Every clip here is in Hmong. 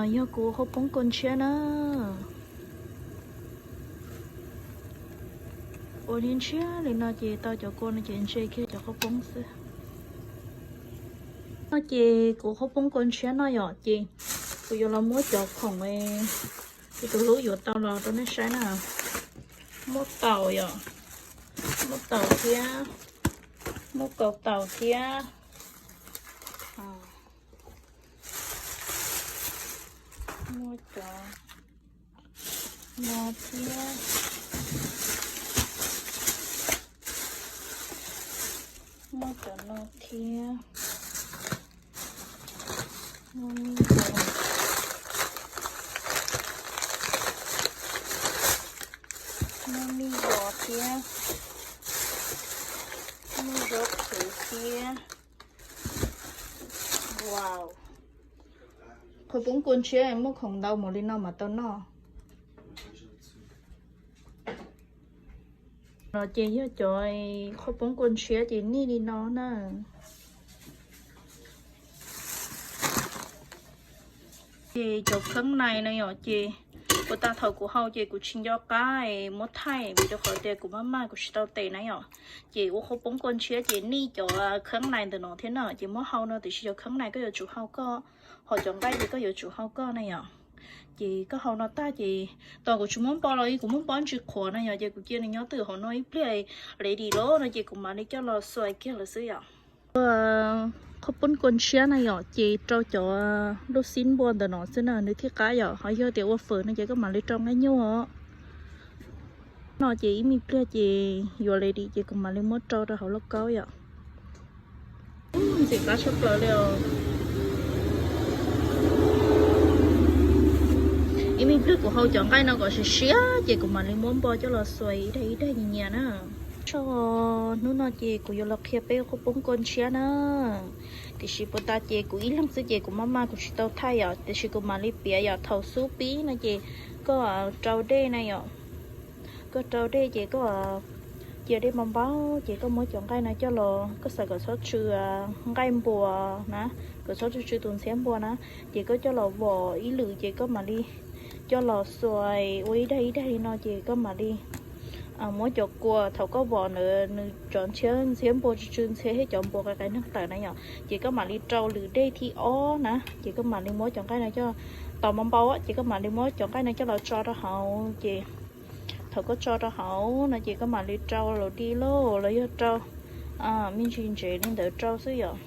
Yog kuv ua qhaub poob kua ntshiab na. Ua ntshiab li no ces tau cov kua no ces ntse kiag cov qhaub poob xwb. No ces kuv qhaub poob kua ntshiab no yom, ces kuv yuav los muab cov khoom uas tus hlub yuav tau los rau nej saib na. Muab taum yom, muab taum thiab, muab kaus taum thiab, muab cov no thiab, muab cov no thiab, muab me vov, muab me vov thiab, muab zaub qhwv thiab. Wow, qhaub poob kua ntshiab muaj khoom ntau mus li no mas tau noj. No ces yog cov qhaub poob kua ntshiab ces nij li no na. Ces cov kheeb nais no yom, ces puas tas thaum kuv hau ces kuv tsis nco qab muab thaij vim rau qhov tias kuv maj maj kuv tsis tau tes na yom. Ces ua qhaub poob kua ntshiab ces nij cov kheeb nais ntawm no thiab na, ces muab hau no tiam sis cov kheeb nais koj yuav tsum hau koj, ho cov nqaij ces koj yuav tsum hau koj na yom. Ces koj hau no tag ces tos kuv tsis muab npo los kuv muab npo ntsis qhuav no yom, ces kuv cia nws nyob twj ywm hauv no ib pliag ready lawm no ces kuv mam li coj los xuas kiag lawm xwb yom. Qhaub poob kua ntshiab na yom, ces rau cov lub xib npua ntawm no xwb na nws thiaj qab yom, ho yog tias ua fawm no ces koj mam li rau nqaij nyuj os. No ces ib me pliag ces yuav ready ces kuv mam li muab rau rau hauv lauj kaub yom. Ntxim qab tshaj plaws li os. Ib me pliag kuv hau cov nqaij no kom siav siav ces kuv mam li muab npo coj los xuas ib daim ib daim nyias nyias na. Tso, hnub no ces kuv yuav los qhia peb qhaub poob kua ntshiab na. Tiam sis puas tas ces kuv ib leeg xwb ces kuv maj maj kuv tsis tau thaij yom, tiam sis kuv mam li piav yom. Thaum xub pib no ces koj rau dej na yom. Koj rau dej ces koj cia dej npau npau ces koj muab cov nqaij no coj los, koj xav kom txhob tsw nqaij npua na, kom txhob tsw tsw tus ntxhiab npua na, ces koj coj los vom ib lwm ces koj mam li coj los xuas ua ib daim ib daim li no ces koj mam li muab cov kua thaum koj vom ntawd nws cov ntxhiab, ntxhiab npua tsw tsw ntxhiab thiab cov npua qe qe neeg tawm na yom, ces koj mam li rau lwm dej thib ob na, ces koj mam li muab cov nqaij no coj, tos npau npau ces koj mam li muab cov nqaij no coj los tso rau hauv ces thaum koj tso rau hauv no ces koj mam li rau lus di lauj, los yog rau me ntsis ntsev li ntawd rau xwb yom,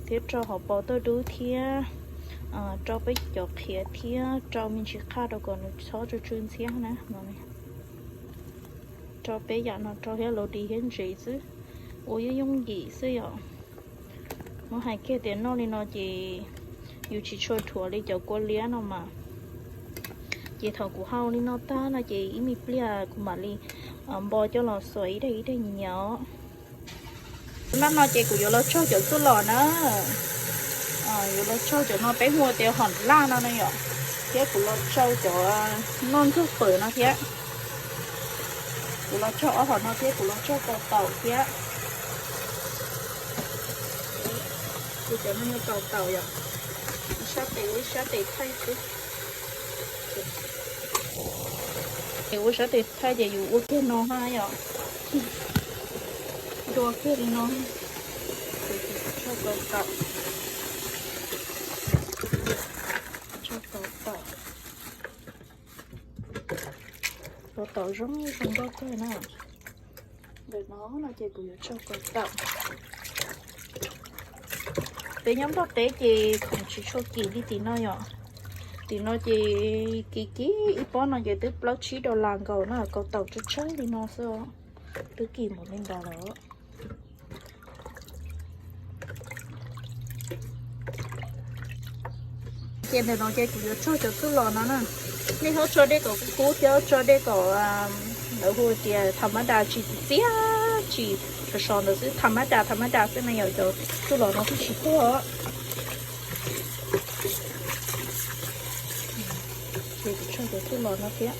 thiab rau hauv paus tauj dub thiab rau peb cov qhiav thiab rau me ntsis qhaj rau kom nws txhob tsw tsw ntxhiab na. Rau peb yam no rau thiab lus di thiab ntsev xwb, ua yooj yooj yim xwb yom. Muab hais kiag tias noj li no ces yus tsis tshua dhuav li cov kua liab no mas. Ces thaum kuv hau li no tag no ces ib me pliag kuv mam li npo coj los xuas ib daim ib daim nyias nyias os. Hnub no ces kuv yuav los tsaug cov txuj lom na. Yuav los tsaug cov no peb hu tias hom laj no no yom, thiab kuv los tsaug cov noj ntsuag pwm no thiab. Kuv los tsaug ob hom no thiab kuv los tsaug kaus taum thiab. Kuv cov no yog kaus taum yom, ib sab tes ua ib sab tes thaij xwb. Ces ua sab tes thaij ces yus ua kiag no ha yom. Dua kiag li no. Tsaug kaus taum, tsaug kaus taum. Kaus taum zoo zoo nkauj kawg na. Ntawm no no ces kuv yuav tsaug kaus taum. Peb nyob Nplog teb ces khoom tsis tshua kim li tim no yom. Tim no ces kim kim ib pob no ces twb plaub tsib dollar nkaus na, kaus taum tsawg tsawg li no xwb, twb kim npaum li ntawd lawm. Ces ntawm no ces kuv yuav tsaug cov txuj lom no na. Nej txhob tso dej kom kub kub thiab tso dej kom, lawv hu tias tham mab das tsis txias tsis sov sov ntawd xwb, tham mab das tham mab das xwb na yom, cov txuj lom no thiaj tsis tuag. Ces kuv tsaug cov txuj lom no thiab,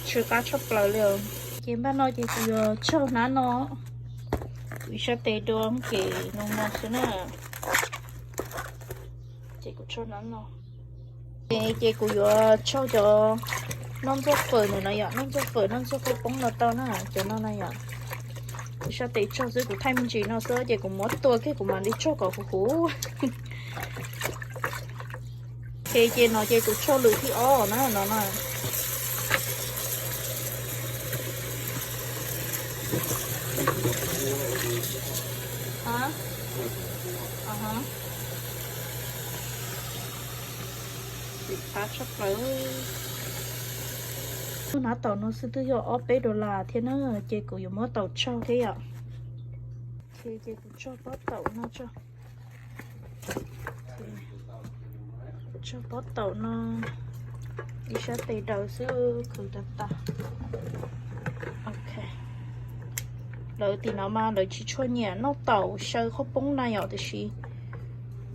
tsw qab tshaj plaws li os. Ces npaj no ces kuv yuav tsaug hnab no, kuv ib sab tes dua ces no no xwb na. Ces kuv tsaug hnab no. Ces, ces kuv yuav tsau cov noj ntxuag fawm ntawm no yom, noj ntxuag fawm, noj ntxuag khaub poob no tau na, cov no na yom. Kuv sab tes tsau xwb, kuv thaij me ntsis no xwb ces kuv muab tua kiag kuv mam li tsau kom huv huv. Ces, ces no ces kuv tsau lwm thib ob na no na. Tus hnav taum no xwb twb yog ob peb dollar thiab na, ces kuv yuav muab taum tsau thiab yom. Ces, ces kuv tsau pob taum no tso. Tsau pob taum no ib sab tes daws xwb, khwv tas tas. Ok. Lawv tim no mas lawv tsis tshua nyiam noj taum xyaw khaub poob na yom, tiam sis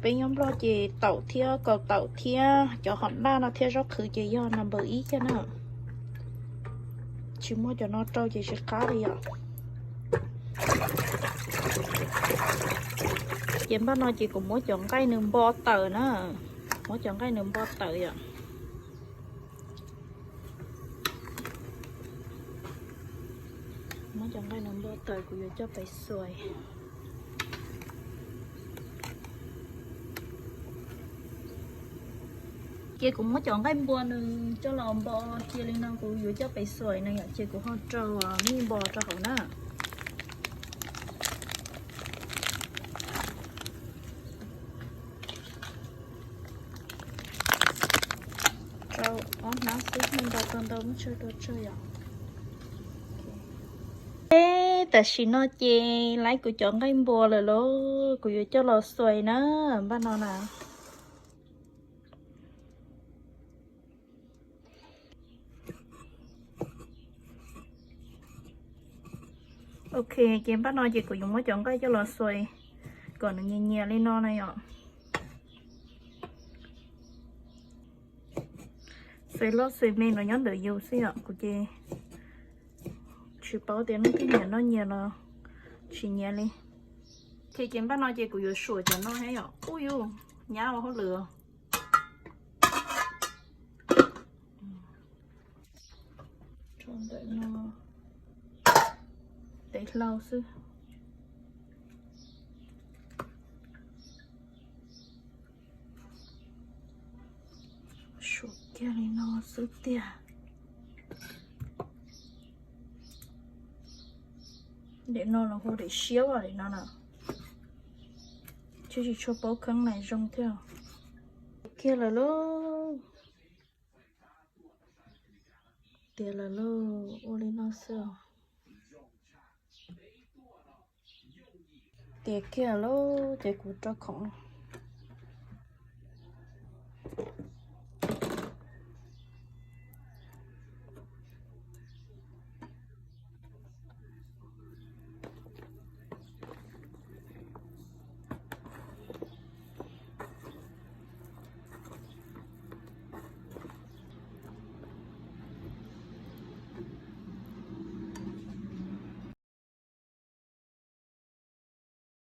peb nyob Nplog ces taum thiab kaus taum thiab cov hom naj no thiab zaub qhwv ces yog number ib kiag na. Tsis muaj cov no rau ces tsis qab li yom. Ces npaj no ces kuv muab cov nqaij nws npo tawm na, muab cov nqaij nws npo tawm yom. Muab cov nqaij nws npo tawm kuv yuav coj pem xuais. Ces kuv muab cov nqaij npua nws coj los npo cia li no kuv yuav coj pem xuais no yom, ces kuv ho rau mij npo rau hauv na. Rau ob hnab xwb, npau tau ntau muab tsawg rau tsawg yom. Tam sim no ces laiv kuv cov nqaij npua lawm lauj, kuv yuav coj los xuais na, npaj no na. Ok, ces npaj no ces kuv yuav muab cov nqaij coj los xuais kom nws nyias nyias li no na yom. Xuais loj xuais me no nyob ntawm yus xwb yom, kuv ces tsis paub tias leej twg nyiam noj nyias los tsis nyiam li. Ok, ces npaj no ces kuv yuav suam cov no thiab yom. Ub yus, nyab ua hauj lwm. Rau ntawm no, tes hlau xwb. Suam kiag li no xwb tiag. Daim no los hu daim siab daim no na. Tsis, tsis tshua paub kheeb na zoo thiab. Kiag lawm lauj. Tiav lawm lauj, ua li no xwb os. Tiav kiag lauj, ces kuv rau khoom.